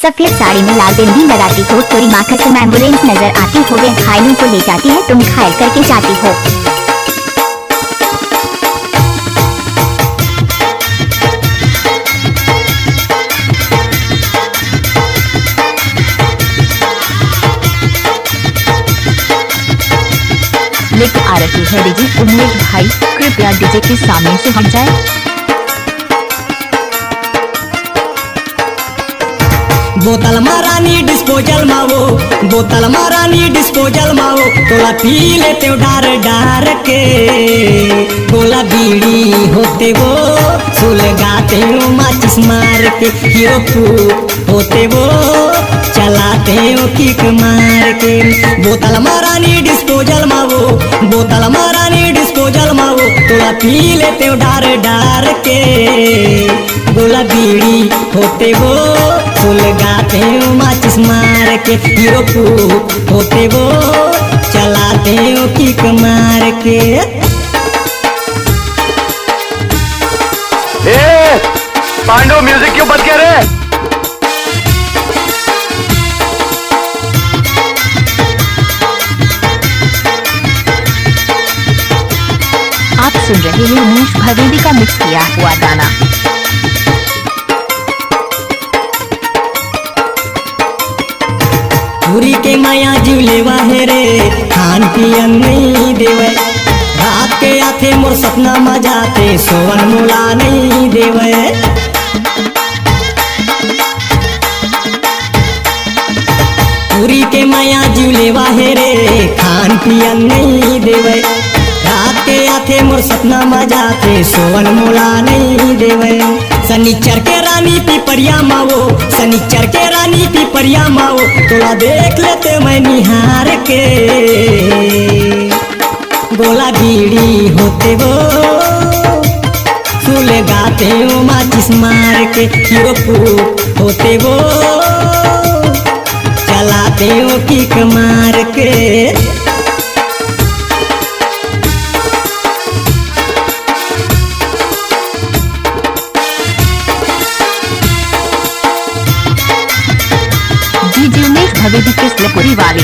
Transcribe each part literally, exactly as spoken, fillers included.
सफेद साड़ी में लाल बिंदी लगाती हो, तेरी माँ कसम एम्बुलेंस नजर आती हो, वे घायलों को ले जाती है, तुम घायल करके जाती हो। लेके आ रही है डीजे उमेश भाई, कृपया डीजे के सामने से हट जाए। बोतल मा रानी डिस्पोजल मा वो, बोतल मा रानी डिस्पोजल मा वो, तोला पी लेते हो डार डार के। गोला बीड़ी होते वो, सुलगाते हो माचिस मार के। हीरो फूक होते वो, चलाते हो किक मार के। बोतल मा रानी डिस्पोजल मा वो, बोतल मा रानी डिस्पोजल मा वो, तोला पी लेते हो डार डार के। गोला बीड़ी होते वो, सुलगाते हो माचिस मार के। हीरो फूक होते वो, चलाते हो किक मार के। ए, पांडू, म्यूजिक क्यों बंद किया रे? आप सुन रहे हैं उमेश भवेली का मिक्स किया हुआ गाना। टूरी के माया जीव लेवा हे रे, खान पियन नइ देवय। रात के आथे मोर सपना म जाथे, सोवन मोला नइ देवय। टूरी के माया जीव लेवा हे रे, खान पियन नइ देवय। रात के आथे मोर सपना म जाथे, सोवन मोला नइ देवय। सनिचर के रानी पिपरिया मा वो, सनिचर के रानी पिपरिया मा वो, तोला देख लेते मैं निहार के। गोला बीड़ी होते वो, सुलगाते हो माचिस मार के। हीरो फूक होते वो, चलाते हो किक मार के। डीजे उमेश भवेली के सिलपुरी वाले।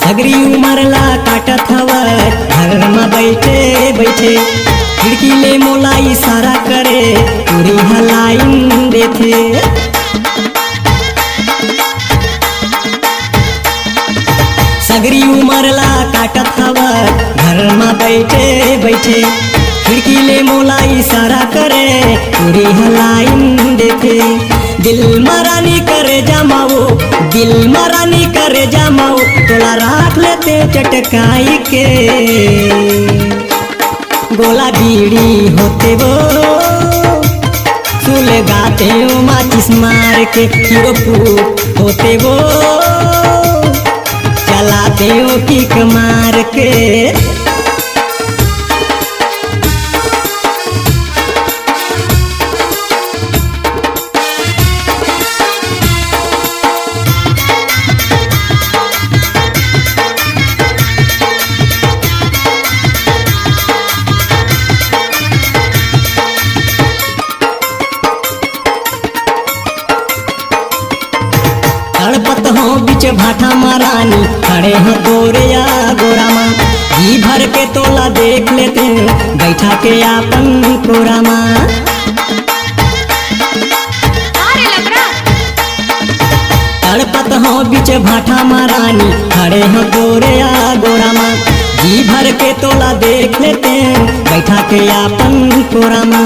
सगरी उमर ला काटत हवय घर म बइठे बइठे, खिड़की ले मोला इशारा करे, टूरी ह लाइन देथे। सगरी उमर ला काटत हवय घर म बइठे बइठे, खिड़की ले मोला इशारा करे, टूरी ह लाइन देथे। दिल म रानी करे जमाओ, दिल म रानी करे जमाओ, तोला राख लेते चटकाई के। गोला बीड़ी होते वो, सुलगाते हो माचिस मार के। हीरो फूक होते वो, चलाते हो किक मार के। तड़पत हो बीच भाठा म रानी, खड़े हो तोरे या गोरा मा। जी भर के तोला देख लेते, बैठा के आपन कोरा मा। अरे लबरा। तड़पत हो बीच भाठा म रानी, खड़े हो तोरे या गोरा मा। जी भर के तोला देख लेते, बैठा के आपन कोरा मा।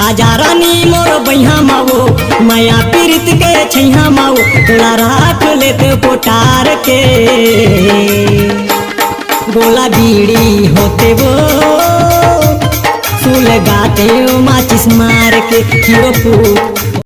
आजा रानी मोर बइहा मावो, मया पीरित के छैहा मावो, तोला राख लेते पोटार के। गोला बीड़ी होते वो, सुलगाते वो माचिस मार के। हीरो फूक